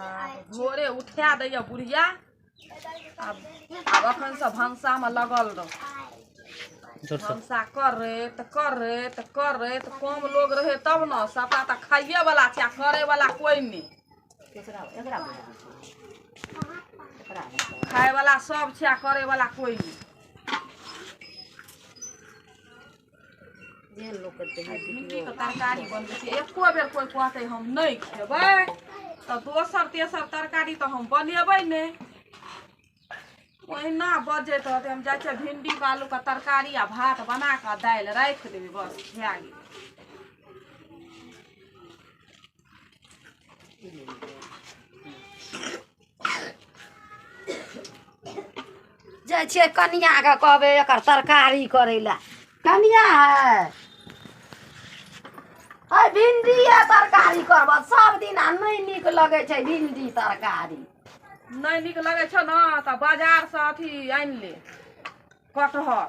भोरे उठा दैया बुढ़िया। आब अखन से भनसा में लगल रह, भनसा कर रे त कर रे त कर रे त कम लोग रहे तब न, सबटा त खाइए वाला छै, करे वाला कोई नहीं। खाए वाला सब छै, करे वाला कोई नहीं। भिंडी के तरकारी बनबै छै, एको बेर कोई कहतै हम नहीं खेबै तऽ दोसर तेसर तरकारी तऽ हम बनेबै नहि। ओहिना बजैत रहतै। हम जाइ छियै भिंडी के आलू के तरकारी आ भात बना कऽ दालि राखि देबै, बस भए गेलै। जाइ छियै कनियाके कहबै एकर तरकारी करै लए। कनिया है है भिंडीए तरकारी करब सब दिन, आ नहि नीक लगै छै भिंडी तरकारी। नहि नीक लगै छौ ने तऽ बाजार से अथी आनि ले कटहर।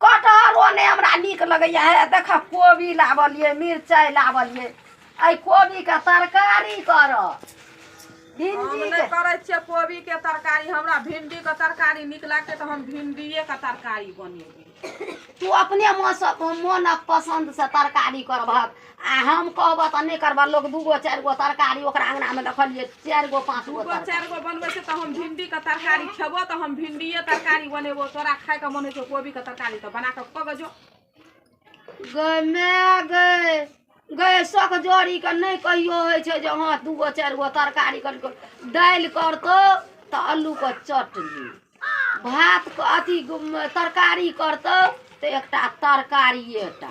कटहरो नहि हमरा नीक लगैया। हे देख कोबी लाबलियै, मिरचाइ लाबलियै, एहि कोबीके तरकारी कर। हम नहि करै छियै कोबी के तरकारी, हमरा भिंडी के तरकारी नीक लागतै तऽ हम भिंडीए के तरकारी बनेबै। तू अपने मोनक पसन्द से तरकारी करबहक, आ हम कहबह तऽ नहि करबह। लोक 2 गो 4 गो तरकारी ओकरा अङ्गनामे देखलियै 4 गो 5 गो 2 गो 4 गो बनबै छै तऽ हम भिंडी के तरकारी खेबो तऽ हम भिंडीए तरकारी बनेबो। तोरा खायके मन होइ छौ कोबी के तरकारी तऽ बना कऽ खो जो। गै my गै गै, शौक जोड़ी के नहि कहियो होइ छै जे हँ 2 गो 4 गो तरकारी करतो। दालि करतौ तऽ आलूके चटनी, भात अथी तरकारी करतौ तऽ एकटा तरकारिएटा,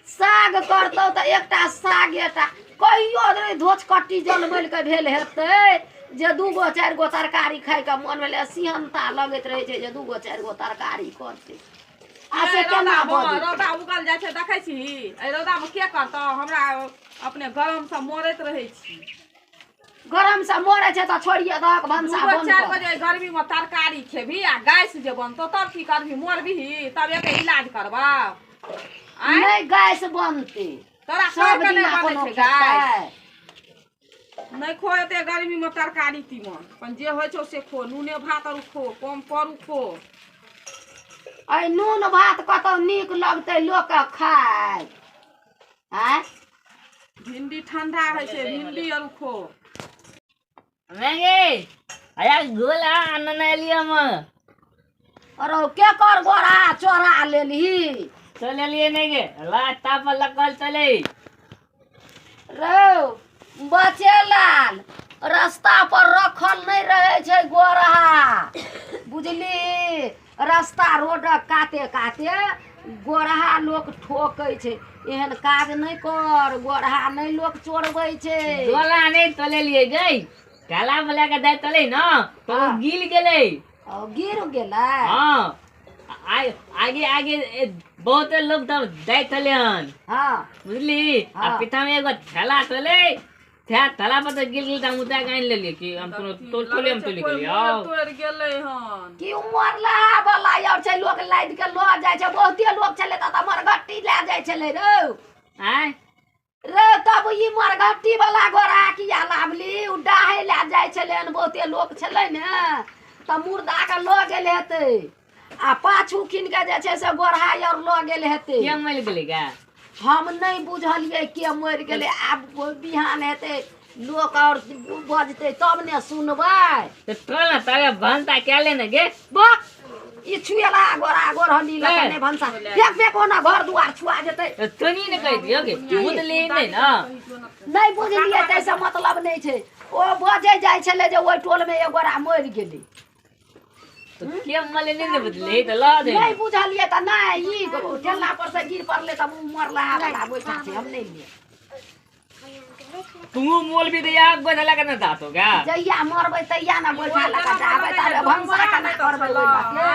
साग करतौ तऽ एकटा सागेटा। कहियो नहि धोचकट्टी जनमैलके भेल हेतै जे 2 गो 4 गो तरकारी खायके मन भेलै। सिहनता लगैत रहै छै जे 2 गो 4 गो तरकारी करतै। आ से केना बजै? रौदा उगल जाइ छै, देखै छी एहि रौदामे के करतौ? हमरा अपने गरमसँ मरैत रहै छी। गरमसँ मरै छै तऽ छोड़िए दहक भनसा 2 गो 4 बजे गर्मी में तरकारी खेबही आ गैस जे बनतौ तब की करबही? मरबही तब एक इलाज करबा। नहि गैस बनतै तोरा सब दिना कोनो गैस नहि खो। एते गर्मी में तरकारी तीमन अपन जे होइ छौ से खो, नूने भात आर खो, कम करू खो। एहि नून भात कतौ नीक लगतै लोकके खाय? आँय भिंडी ठंडा होइ छै, भिंडी आर खो। महंगे आया गोला आनने एलियै हम। अरे के कर गोरा चोरा लेलही? चल एलियै नहि गे, रास्ता पर लगल चले रौ बचेलाल, रास्ता पर रखल नहि रहै छै गोरहा, बुझली? रास्ता रोडक काते काते गोरहा लोक ठोकै छै। एहन काज नहि कर, गोरहा नहि लोक चोरबै छै। गोला नहि तलेलियै गै, ठेला पर लए कऽ दै तले ने तऽ गिल गेलै। गिर गेलै? हँ, आगे आगे बहुते लोग तब दै तले हन। हँ बुझली? आ पीछा में एगो ठेला तले, थैला पर तऽ गिल गेल तऽ हम उठा कऽ आनि लेलियै कि हम कोनो तोले हम तोले गेलियै। तोड़ि गेलै हन कि मरलहा वाला आर छै, लोक लादि के लऽ जाइ छै। बहुते लोक छलै तऽ मरघट्टी लए जाइ छलै रौ। आँय रे तब ई मरघट्टी वाला गोरा किया लाबली? ओ डाहे लए जाइ छलै हन, बहुते लोक छलै ने तऽ मुर्दा के लऽ गेल हेतै, आ पाछू कीन के जे छै से गोरहा आर लऽ गेल हेतै। के मरि गेलै गे? हम नहि बुझलियै के मरि गेलै। आब बिहान हेतै, लोक आओर बजतै तब ने सुनबै। तऽ चल ने तारे भनसा कए ले ने गे। बक ई छुएला गोरा गोरहली लऽ कऽ नहि भनसा फेक फेक ओना घर दुआर छुआ जेतै। तनी ने कहि दियौ गे, बुझली नहि ने? नहि बुझलियै ताहिसँ मतलब नहि छै। ओ बजै जाइ छलै जे ओहि टोलमे एक गोरा मरि गेलै। के मरलै नहि ने बुझली तऽ लऽ दे। नहि बुझलियै तऽ नहि, ई ठेला पर से गिर पड़लै तऽ मरला वाला गोइठा छै, हम नहि लेब। तू मोल भी दैया गोइठा लए कऽ ने दातो गा। जहिया मरबै तहिया ने गोइठा लए कऽ जाबै, तबे भनसा केना करबै ओहि लऽ के?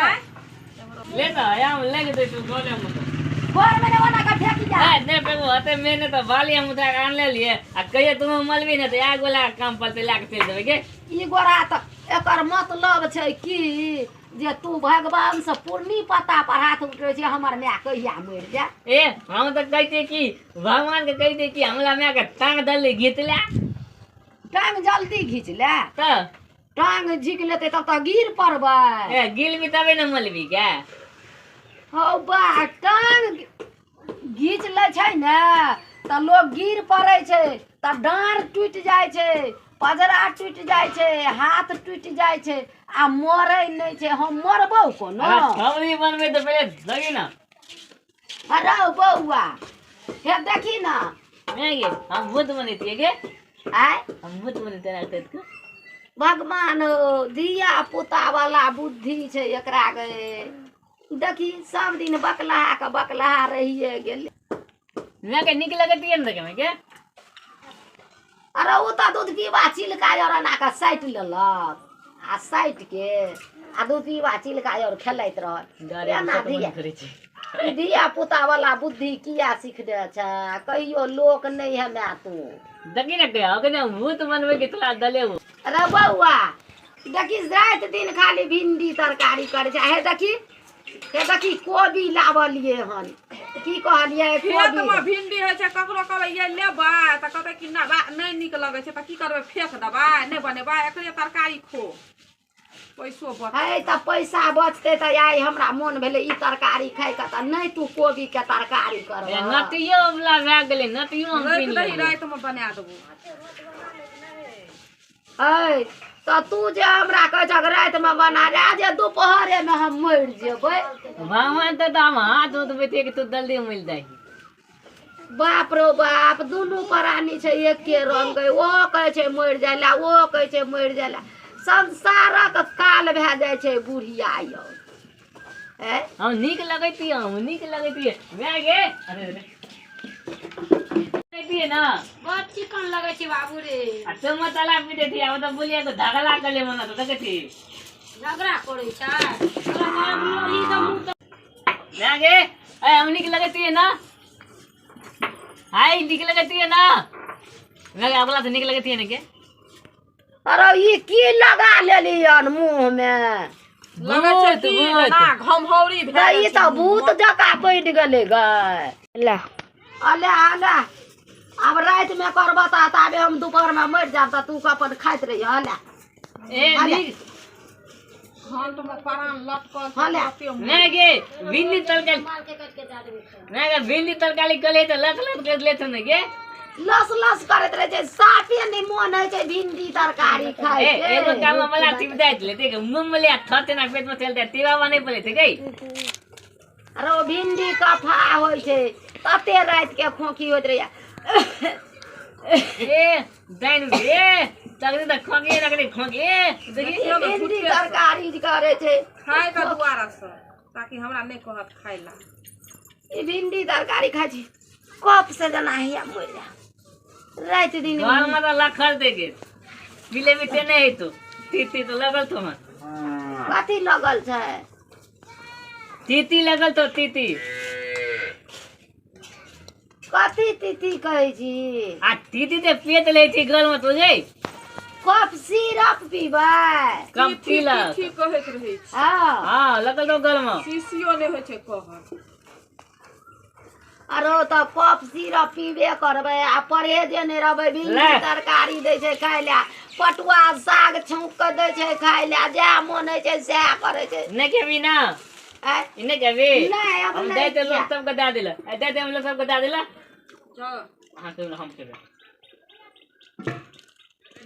ले तऽ हम ले के दै तू गोले हम घरमे नहि ओना कऽ फेकि जा। नहि फेकू, अते मेहनत तऽ बाली हम उठा कऽ आनि लेलियै, आ कहियो तू मलबी ने तऽ आग वाला काम पड़तै लए कऽ चलि देबै गे। ई गोरा तऽ एकर मतलब छै कि जे तू भगवान से पूर्णी पत्ता पर हाथ उठबै छै, हमर माय कहिया मरि जाय? ए हम तऽ कहै छियै कि भगवान के कहि दे कि हमरा माय के टांग दले घीच ले। टांग जल्दी घीच ले। तऽ टांग झीक लेतै तब तऽ गिर पड़बै। ए गिलबी तबे ने मलबी के। हौ बा, टांग घीच लै छै ने तऽ लोग गिर पड़ै छै, तऽ डाँड़ टूटि जाइ छै, पजरा टूटि जाइ छै, हाथ टूटि जाइ छै, आ मरै नहि छै। हम मरबौ कोनो? छौरी बनबै तऽ पहिले लगी ना। अरे बौआ, हे देखी ना। मैं गे हम भूत बनैतियै गे। आय हम भूत बनैतियै ना के। भगवान हो, धिया पुता वाला बुद्धि छै एकरा गे। देखी सब दिन बकलाहा के बकलाहा रहिए गेल। मैं के नीक लगतियै ने देखे में के। अरे ओ तऽ दूध पीबा चिलका और एना कऽ साटि लेलक, आ साटि के आ दूध पीबा चिलका और खेलैत रहल। एना धिया धिया पुता वाला बुद्धि किया सिखने छै? कहियो लोक नहि है my तू। देखी ना के अखने भूत बनबै के तोरा दले। अरे बौआ देखी, राति दिन खाली भिंडी तरकारी करै छै। हे देखी, हे देखी कोबी लाबलियै हन। की कहलियै? खेतमे भिंडी होइ छै, ककरो कहबै ये लेबै तऽ कहतै कि ना बा, नहि नीक लगै छै। तऽ की करबै? फेक देबै, नहि बनेबै, एकरे तरकारी खो, पैसो बचतै। है तऽ पैसा बचतै तऽ आइ हमरा मोन भेलै ई तरकारी खाइके, तऽ नहि तू कोबीके तरकारी करबह। नतियो वाला भए गेलै, नतियो हम राखि पी दही, लेबै। रातिमे बना देबो। है तऽ तू जे हमरा कहै छह रातिमे बना दे, जे दुपहरेमे हम मरि जेबै। भगवान तऽ हम हाथ उठबै कि तू जल्दी मिल जाही। बाप रो बाप, दुनू प्राणी छै एके रंग। ओहो कहै छै मरि जाइ लए, ओहो कहै छै मरि जाइ लए। संसारक काल भए जाइ छै बुढ़िया यौ। हम नीक लगैतियै, हम नीक लगैतियै माय गे। अरे अरे लगैतियै ना। बड़ चिकन लगै छै बाबू रे। आ तो मसाला पीटे थी, आब तऽ बोलिए तो झगड़ा कर ले मना तो देखै थी। झगड़ा करै छै तोरा नाम लोली तऽ मुँह तऽ। माय गे, ए हम नीक लगैतियै ना। हाय नीक लगैतियै ना माय गे, अगला से नीक लगैतियै ने के। अरे ई की लगा लेलियन मुँह मे? लगै छै भूत की भूत ना घमहौरी भए तऽ गेल ई छै तऽ मुँहमे। भूत जकाँ बनि गेलै गै। ले अले अले, आब रातिमे करबह तऽ ताबे हम दुपहरमे मरि जायब, तऽ तू अपन खाइत रहिह। अले ए नीक घंटमे प्राण लटकल हँ ले। छै तुरते माय गे, भिंडी तरकारी माय गे, भिंडी तरकारी कले तऽ लत लत कर लेत ने गे। लस लस करैत रहै छै, साफे नहि मोन होइ छै भिंडी तरकारी ए खाइके। एगो काम मला टिप जाइत ले देख, मुंह में ले थते ना पेट में चलते तीवा नहीं पड़े थे गई। अरे ओ भिंडी कफा होइ छै, तते रातिके खोंखी होइत रहैया। ए दाइन ए तगनी त खोंगी रखने खोंगी ए देखी। देखियौ ने भिंडी झूठे से। तरकारी करै छै खाय के दुआरा से, ताकि हमरा नहि कहत खाय ला। ई भिंडी तरकारी खाइ छी कफ से जेना हैया मरि जा राति दिन। घर में तो लखल दे गे पीले भी ते नहीं तो तीती तो लगल तो मन। कथी लगल छै? तीती लगल तो तीती। कथी तीती कहै छी? आ तीती ते पियत ले छी घर में तो जे कफ सिरप पीबै। कम तीथी पीलक। तीथी कहैत रहै छै। हँ हां लगल तो घर में। शीशियो नहि होइ छै कहत। अरे तऽ कफ सिरप पीबे करबै आ परहेजे नहि रहबै। भिंडी ले। तरकारी दै छै खाय लए, पटुआ साग छौंक कऽ दै छै खाय लए, जएह मोन होइ छै सएह करै छै। नहीं खेबी ना? आँय? नहीं खेबी? नहि, अब हम नहि दे दे लोग खायब। सबके दे दिला, ए दे दे हम लोग सबके दे दिला। चल। हां तो हम खेबे।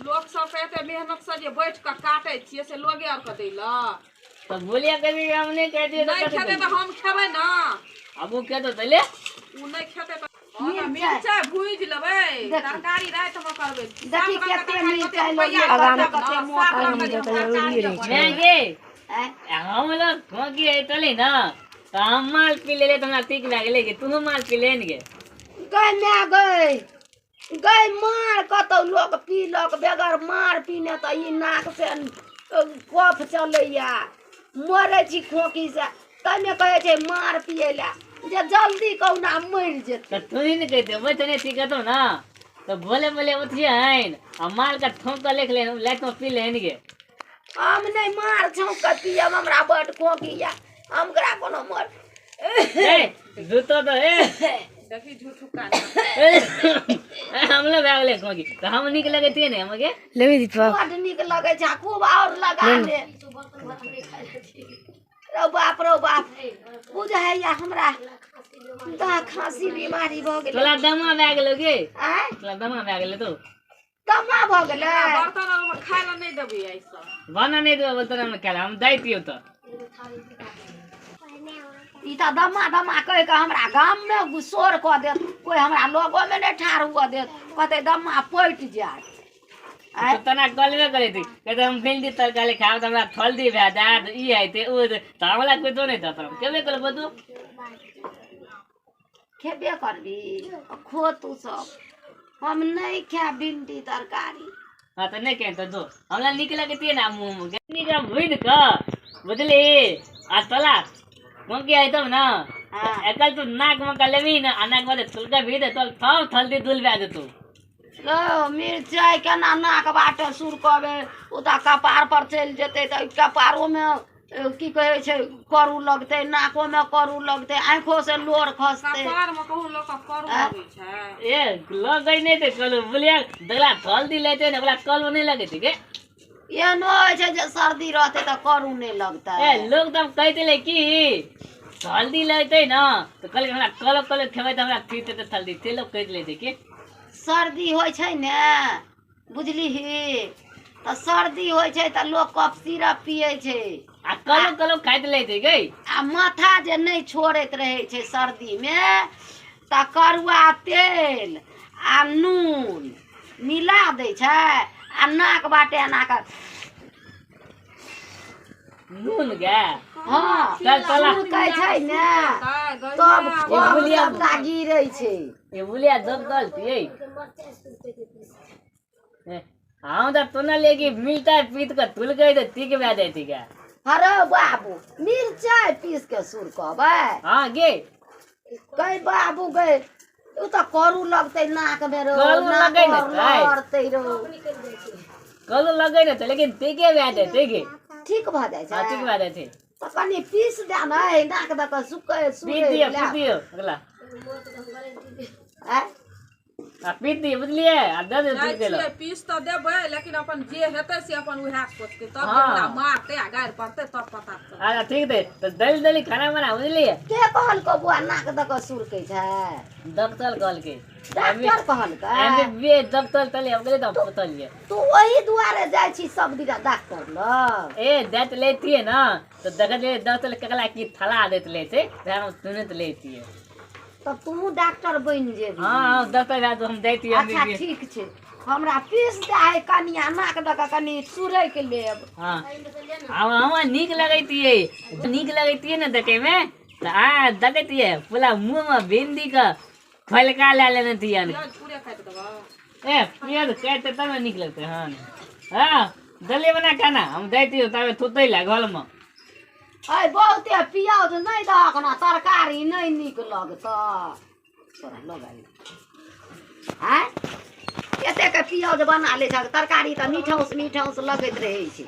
लोक सबके एते मेहनत से जे बैठ कऽ काटै छियै से लोगे आर के दै लए। तो बोलिया कभी हम नहीं कह दिए। नहि खेतै तऽ हम खेबै ना। अब वो क्या तो दले ओ नहि खेतै तऽ मिरचाइ भुजि लेबै, तरकारी रातिमे करबै। देखी सात रंगके कते तरकारी, मिरचाइ कते लोग रुपैआ आगामे बचत कते ने, मोट सात रंगके जे तरकारी मैं गे आँय? हम लोग खोंकी है तले ना तो हम माल पी ले ले तो हमरा ठीक लागले कि तू माल पी लेन गे। गै माय गै, गै मार कतौ लोक पीलक, बगैर मार पीने तऽ ई नाक से कफ चलैया, मरै छी खोंखी से, ताहिमे कहै छै मार पियै लए जे जल्दी कहुना मरि जेतै। तो तू ही नहीं कहते वो तो नहीं ठीक तो ना तो बोले बोले उठिए हैं आ माल का ठोंक के लेख ले लाइट में पी लेन गे। हम नहि मार छौंक कऽ पियब, हमरा बड खोंखी या, हमरा कोनो मर ए जूतो तो ए देखी झूठुक्का। हमलो भए गेलै खोंखी तऽ हम नीक लगैतियै ने हमके। लेबै दीपक। बड नीक लगै छै, आ खूब आओर लगा ले। रौ बाप रौ बाप, बुझाइया हमरा तऽ खाँसी बीमारी भऽ गेलै। तोरा दमा भए गेलौ गे? आँय? तोरा दमा भए गेलै तो। दमा भऽ गेलै। बर्तन आरमे खाय लए नहि देबै एहिसँ। बना नहि देबै बर्तन मे खाय लए, हम दैतियौ तऽ। ई तऽ दमा दमा कहि कऽ हमरा गाममे शोर कऽ देत, कोइ हमरा लगोमे नहि ठाढ़ हुअ देत, कहतै दमा पटि जायत। आँय? तो तना कहलबे करै थी, कहते हम भिंडी तरकारी खाब तऽ हमरा थल्दी भए जायत, ई हेतै ओ हेतै, तऽ हमरा कुछो नहि दऽ केबे करबो तू। खेबे करबी, खो तू सब, हम नहि खायब भिंडी तरकारी। हाँ तऽ नहि केहन तऽ जो, हमरा नीक लगतियै ने मुँह मे नीक भुजि कऽ बुझली आ तोला मौकी अयतौ ने। हाँ। एकल तू नाक मे कऽ लेबही ने आ नाक मे थुलका भी दे तो सब थल्दी दुल भए जेतौ। रौ मिरचाइ केना नाक बाटे सुरकबै, ओ तऽ कपार पर चलि जेतै, तऽ कपारोमे की कहै छै करू लगतै, नाकोमे करू लगतै, आँखिओसँ लोर खसतै। कपारमे कहूँ लोकके करू लगै छै? ए लगै नहि तऽ कहलु बुलिया देखला थल्दी लेतै ने ओकरा कलू नहि लगै छै गे। एहनो होइ छै जे सर्दी रहतै तऽ करू नहि लगतै। ए लोग तऽ कहैत रहै कि हल्दी लगतै ने तऽ कहलकै हमरा कलो कलो खेबै तऽ हमरा ठीक हेतै थल्दी, से लोग कहैत रहै छै कि। सर्दी होइ छै ने बुझलिही, तऽ सर्दी होइ छै तऽ लोक कफ सिरप पियै छै। आ कलो कलो खाइत लै छै गै। आ माथा जे नहि छोड़ैत रहै छै सर्दीमे तऽ करुआ तेल आ नून मिला दै छै आ नाक बाटे एना कऽ नून गे। हँ, चल तोला। सुरकै छै ने तब कफ सबटा गिरै छै। ये बुलिया जब गलती हम तऽ तोना लेके मिलता है पीत कऽ तुल गई तऽ ठीक भए जाइ छै गे। अरे बाबू मिरचाइ पीस के सुरकबै? हाँ गे। गै बाबू गै, ओ तऽ करू लगतै नाक मे रौ। करू नाक लगै ने आओर छै। लहरतै रौ। कलो लगै ने छै लेकिन ठीके भए जाइ छै गे। ठीक भऽ जाइ हाँ ठीक छै। भए जाइ छै। तऽ कनि पीस दए ने, नाक दऽ कऽ सुकै पीस सुरै दियौ, लए। पीस दियौ अगला। आँय? आ पीस दियौ बुझलियै आ दऽ दियौ जाइ तुल के। छियै पीस तऽ देबै, लेकिन अपन जे हेतै से अपन उएह सोचतै तब। हाँ। हमरा मारतै आ गारि पड़तै तब पता चलतै। अच्छा ठीक छै तऽ दली दली खाना बना बुझलियै। के कहलकौ बौआ नाक दऽ कऽ सुरकै छै? डॉक्टर कहलकै। डॉक्टर कहलकै? एमबीबीएस डॉक्टर तले हम गेलै तऽ पुछलियै। तू ओहि दुआरे जाइ छी सब दिना डॉक्टर लग? ए दैत लैतियै ने तऽ देखलियै डॉक्टर ककरा की थला दैत लै छै तऽ हम सुनैत लैतियै। तब तू डॉक्टर बनि जेबही। हाँ हाँ डॉक्टर भए तऽ हम दैतियै अच्छा एमबीबीएस। ठीक छै, हमरा पीस दे कनि आ नाक दऽ कऽ कनि सुरैक लेब। हाँ आब हमरा नीक लगैतियै, नीक लगैतियै ने देखैमे तऽ आ देखैतियै पूरा मुँहमे भिंडीके फलका लए लेने थियन। प्याज पूरे काटि देबै। ए प्याज काटते तब ने नीक लगतै। हँ हँ दलिया बना खाना हम दैतियै तबे थुतै लए घरमे। अइ बहुते पियाउज नहि दहक ने, तरकारी नहि नीक लगतऽ। तोरा लग आयल आँय, एतेक पियाउज बना लै छह तरकारी तऽ मीठौस मीठौस लगैत रहै छै।